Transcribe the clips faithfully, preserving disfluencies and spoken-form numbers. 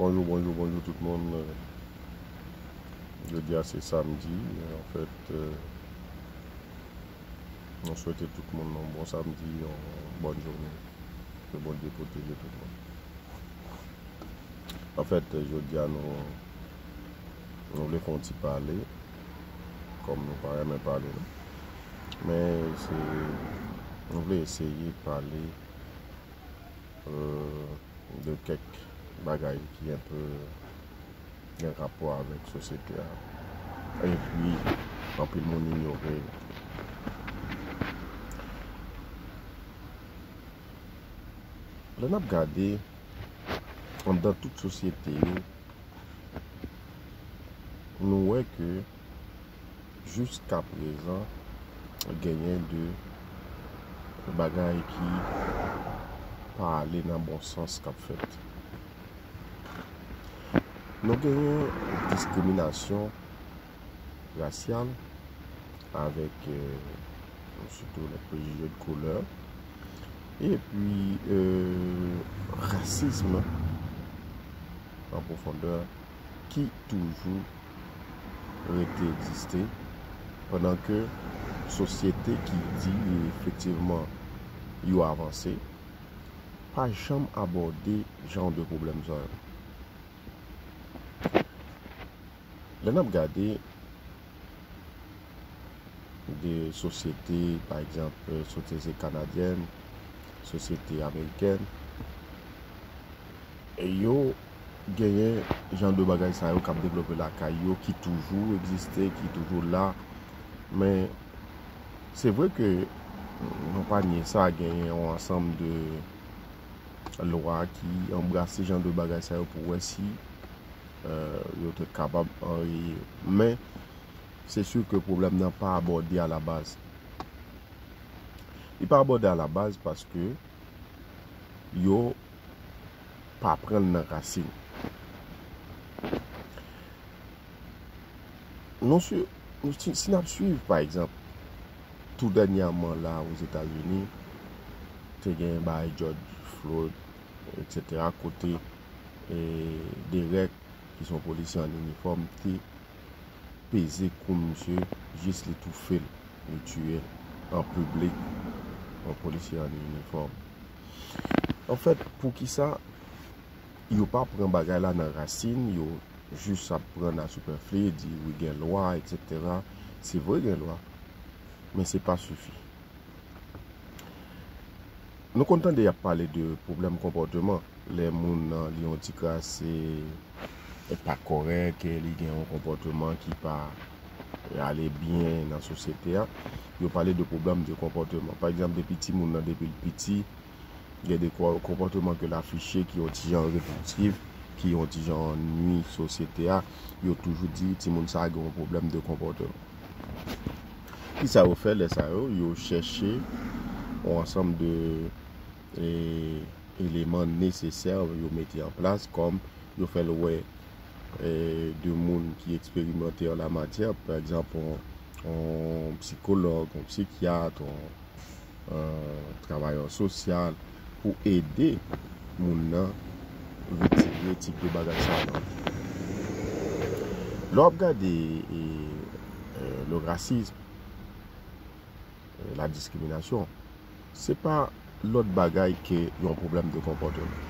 Bonjou, bonjou, bonjou tout moun. Jodi a se samdi. Anfèt, nou swete tout moun yon bon samdi, yon bòn jounen. Ke Bondye pwoteje tout moun. Anfèt, jodi a nou, nou vle fè yon ti pale, kòm nou pa renmen pale, non. Men se, nou vle eseye pale, euh, de kèk bagay ki enpe gen rapò avèk sosyete a. Epi, anpil moun inyore yo. Lè n ap gade anndan tout sosyete yo, nou wè ke jiskaprezan genyen de bagay ki pa ale nan bon sans k ap fèt. Nou genyen diskriminasyon rasyal avèk, euh, sitou lè prejije de koulè, epi, euh, rasism an pwofondè ki toujou rete egziste, pandan ke sosyete ki di efektivman yo avanse, pa janm abòde jan de pwoblèm sa yo. Lè n ap gade de sosyete, pa egzanp, sosyete kanadyèn, sosyete amerikèn, e yo genyen jan de bagay sa yo k ap devlope lakay yo, ki toujou egziste, ki toujou la. Men, se vre ke, nou pa nye sa, genyen yon ansanm de lwa ki anbrase jan de bagay sa yo pou wè si, euh, yo te kapab anreye. Men, se si ke pwoblèm nan pa abòde a la baz. Li pa abòde a la baz paske yo pa pran l nan rasin. Nou si, nou si, si n ap swiv, pa egzanp, tou dènyèman la, Ozetazini, te gen bagay George Floyd, etsetera, kote, e, Derek, ki se yon polisye an inifòm, te peze kou misye jis li toufe l, li tiye l an piblik, yon polisye an inifòm. Anfèt, poukisa yo pa pran bagay la nan rasin, yo jis ap pran nan sipèfli, di wi gen lwa, etsetera. Se vre gen lwa, men se pa sifi. Nou konn tande y ap pale de pwoblèm konpòteman. Lè moun nan li yon ti kras, e, e pa kòrèk, e li gen yon konpòteman ki pa ale byen nan sosyete a, yo pale de pwoblèm de konpòteman. Pa egzanp, depi timoun nan, depi l piti, gen de ko-, konpòteman ke l afiche ki yon ti jan repulsif, ki yon ti jan nui sosyete a, yo toujou di timoun sa a gen yon pwoblèm de konpòteman. Kisa yo fè lè sa yo? Yo chèche yon ansanm de, e, eleman nesesè yo mete an plas, kòm yo fè l wè, e, de moun ki eksperimante an la matyè, pa egzanp, yon, yon sikològ, yon sikyat, yon, e, travayè sosyal, pou ede moun nan retire tip de bagay sa nan. Lè w ap gade, e, e, le racisme, e, la discrimination, se pa lòt bagay ke yon pwoblèm de konpòteman.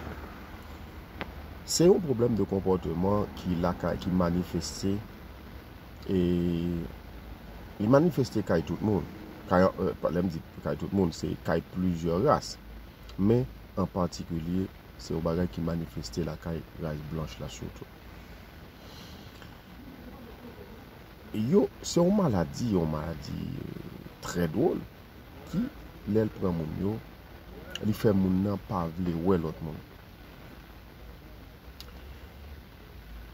Se yon pwoblèm de konpòteman ki lakay, ki manifeste, e li manifeste kay tout moun. Kay, e, pa, lè m di kay tout moun, se kay plizyè ras. Men, an patikilye, se yon bagay ki manifeste lakay ras blanch la sitou. Yo, se yon maladi, yon maladi, e, trè dwòl, ki, lè l pran moun yo, li fè moun nan pa vle wè lòt moun.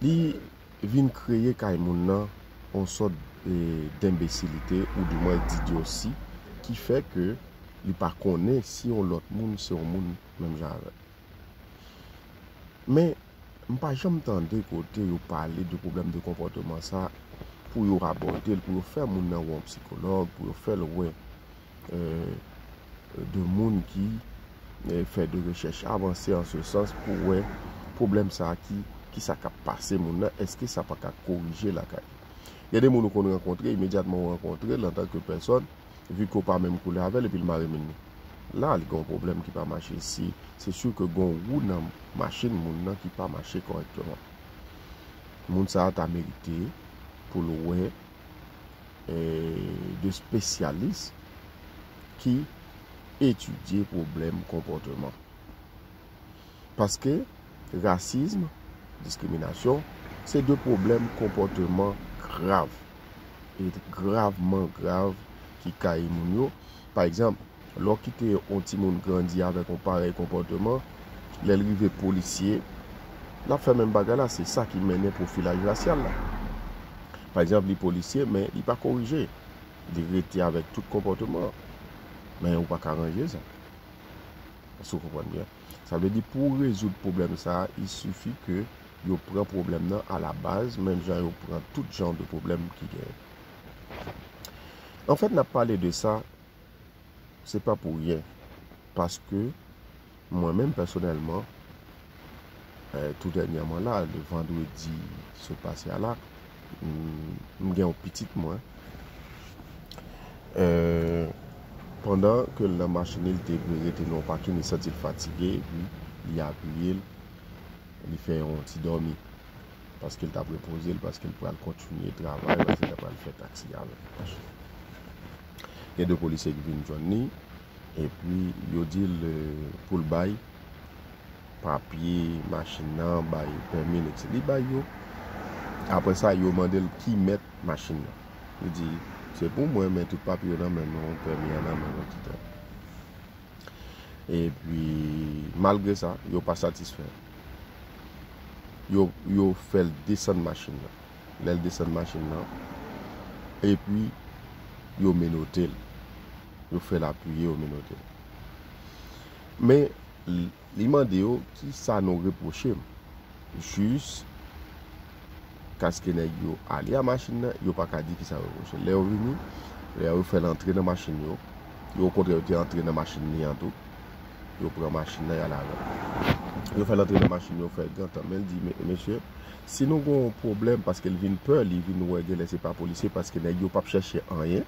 Li vin kreye kay moun nan yon sòt, e, denbesilite, oudimwen didyosi, ki fè ke li pa konnen si yon lòt moun se yon moun menm jan avè l. Men, m pa janm tande kote yo pale de pwoblèm de konpòteman sa, pou yo abòde l, pou yo fè moun nan wè yon sikològ, pou yo fè l wè, e, de moun ki, e, fè de rechèch avanse an se sans pou wè pwoblèm sa ki, Kisa k ap pase moun nan? Èske sa pa ka korije lakay? Gen de moun ou konn rankontre, imedyatman ou rankontre l antanke pèsòn, vi ke w pa menm koulè avè l, epi l mare min li. La, li gen yon pwoblèm ki pa mache. Si, se si ke gen yon wou nan machin moun nan ki pa mache kòrèkteman. Moun sa a ta merite pou l wè eh, de espesyalis ki etidye pwoblèm konpòteman. Paske rasism, diskriminasyon, se de pwoblèm konpòteman grav. E gravman grav ki kay moun yo. Pa egzanp, lè w kite yon timoun grandi avèk yon parèy konpòteman, lè l rive polisye, l ap fè menm bagay la, se sa ki mennen pwofilaj rasyal la. Pa egzanp, li polisye, men li pa korije. Li rete avèk tout konpòteman an. Men ou pa ka ranje sa. Èske w konprann byen? Sa vle di, pou w rezoud pwoblèm sa a, il suffit ke yo pran pwoblèm nan a la baz, menm jan yo pran tout jan de pwoblèm ki genyen. Anfèt, n ap pale de sa, se pa pou ryen. Paske mwen menm pèsonèlman, eh, tou dènyèman la, le vandredi sot pase a la, m, m gen yon pitit mwen. Eh, pandan ke l nan machin li, li te vle rete nan yon pakin, li santi l fatige, epi li apiye l, li fè yon ti dòmi. Paske l t ap repoze l, paske l pral kontinye travay, paske l ta pral fè taksi avèk machin. Gen de polisye ki vin jwenn li, epi yo di l, eh, pou l bay papye machin nan, bay pèmi l, etsetera. Li bay yo. Apre sa, yo mande l ki mèt machin nan. Li di, se pou mwen, men tout papye yo nan men nou, pèmi an nan men nou, etsetera. Epi, malgre sa, yo pa satisfè. Yo, yo fè l desann machin nan. Lè l desann machin nan, epi yo menote l. Yo fè l apiye, yo menote l. Men, l-, li mande yo, kisa nou repwoche m? Jiskaske nèg yo ale a machin nan, yo pa ka di kisa yo repwoche. Lè yo vini, lè yo fè l antre nan machin yo, yo okontrè yo te antre nan machin li an tou. Yo pran machin nan, y al avè l. Yo fè l antre nan machin yo, fè gran tan. Men l di, "Me-, mesye, si nou gen yon pwoblèm," paske l vin pè, li vin wè genlè se pa polisye, paske nèg yo p ap chèche anyen.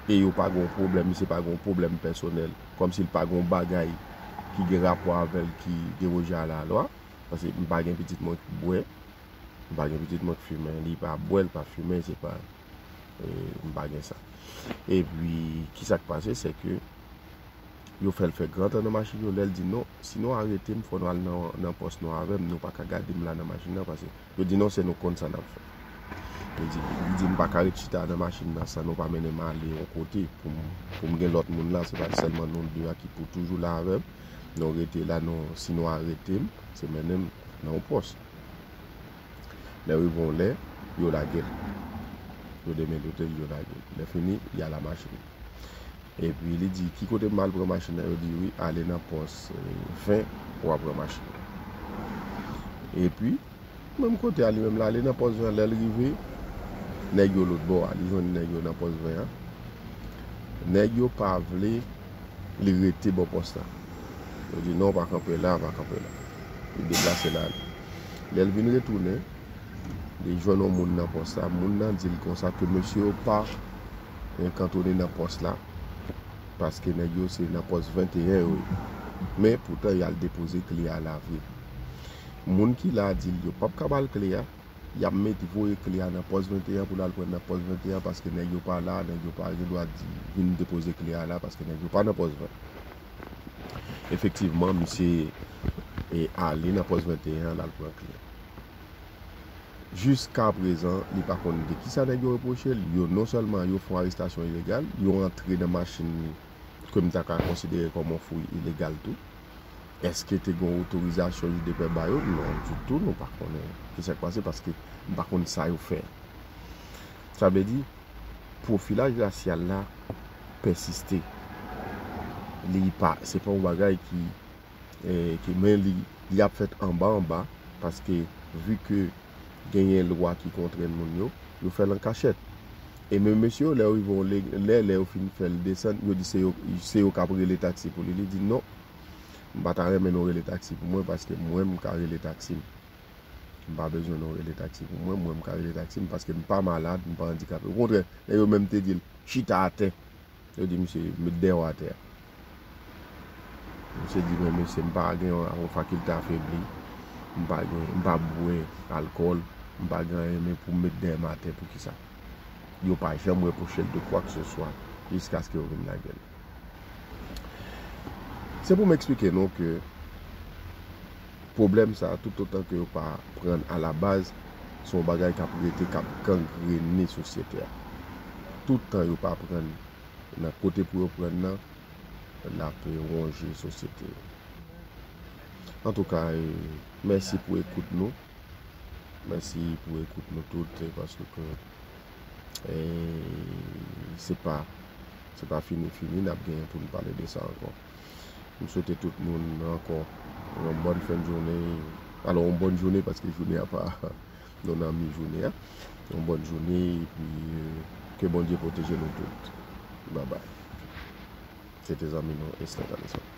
E yo pa gen yon pwoblèm, misye pa gen yon pwoblèm pèsonèl. Kòmsi l pa gen yon bagay ki gen rapò avè l ki dewoje a lalwa. Paske m pa gen pitit mwen k bwè, m pa gen pitit mwen k fimen, li pa bwè, li pa fimen, se pa, eh, m pa gen sa. Epi, kisa k pase, se ke yo fè l fè gran tan nan machin yo, lè l di, "Non, si nou arete m, fò nou al nan, nan pòs nou avè m, nou pa ka gade m la nan machin nan, paske yo di, 'Non, se nou konn sa n ap fè.'" Li di, li di, "M pa ka ret chita nan machin nan san nou pa mennen m ale yon kote pou m, pou m gen lòt moun la, se pa sèlman nou de a ki pou toujou la avè m. Nou rete la, nou, si nou arete m, se mennen m nan yon pòs." Lè rive yon lè, yo lage l. Yo demenote l, yo lage l. Lè fini, y al a machin. Epi li di, "Ki kote m al pran machin nan?" Yo di, "Wi, ale nan pòs, eh, ven, w a pran machin nan." Epi, menm kote a li menm la, ale nan pòs ven, lè l rive, nèg yo lòt bò a, li jwenn nèg yo nan pòs ven an. Nèg yo pa vle li rete bò pòs la. Yo di, "Non, pa kanpe la, pa kanpe la." Li deplase l ale. Lè l vin retounen, li jwenn yon moun nan pòs la. Moun nan di l konsa ke mesye yo pa, eh, kantone nan pòs la, paske nèg yo se nan pòs venteyen yo ye. Men poutan, y al depoze kle a la vre. Moun ki la di l yo p ap ka ba l kle a, y ap mete voye kle a nan pòs venteyen pou l al pran nan pòs venteyen, paske nèg yo pa la, nèg yo pa gen dwa di vin depoze kle a la, paske nèg yo pa nan pòs ven. Efektivman, misye, eh, ale nan pòs venteyen an, l al pran kle. Jiska prezan, li pa konn de kisa nèg yo repwoche l. Yo, non sèlman yo fè yon arestasyon ilegal, yo antre nan machin li, ke m ta ka konsidere kòm yon fouy ilegal tou. Èske te gen yon otorizasyon jidepè ba yo? Non, ditou, nou pa konnen kisa k pase, paske m pa konn sa yo fè. Sa vle di, pwofilaj rasyal la pèsiste. Li pa, se pa yon bagay ki, eh, ki, men li, li ap fèt anba anba, paske vi ke genyen lwa ki kontwòle moun yo, yo fè l an kachèt. E menm mesye yo, lè yo rive yon lè, lè, lè yo fin fè l desann, yo di se yo, se yo k ap rele taksi pou li. Li di, "Non, m pa ta renmen nou rele taksi pou mwen, paske mwen, m ka rele taksi m." M pa bezwen nou rele taksi pou mwen, mwen m ka rele taksi m paske m pa malad, m pa andikape. Okontrè, lè yo menm te di l, chita atè, yo di misye, met dèyè w atè a. Misye di, men mesye, m pa gen yon, yon fakilte afebli, m pa gen, m pa bwè alkòl, m pa gen anyen, men pou m met dèyè m atè, poukisa? Yo pa janm repwoche l de kwa ke se swa, jiskaske yo vin lage l. Se pou m eksplike nou ke pwoblèm sa, toutotan ke yo pa prann a la baz, se yon bagay k ap rete, k ap gangrene sosyete a. Toutan yo pa prann nan kote pou yo prann nan, l ap wonje sosyete yo. Antouka, e, mèsi pou ekout nou. Mèsi pou ekout nou tout, e, paske ke, e, se pa, se pa fini fini, n ap genyen pou n pale de sa ankò. M swete tout moun ankò yon bòn fen de jounen, alò, yon bòn jounen paske jounen an pa, nou nan mi jounen an. Yon bòn jounen, epi, e, ke Bondye pwoteje nou tout. Babay. Se te zanmi nou, Esther Calison.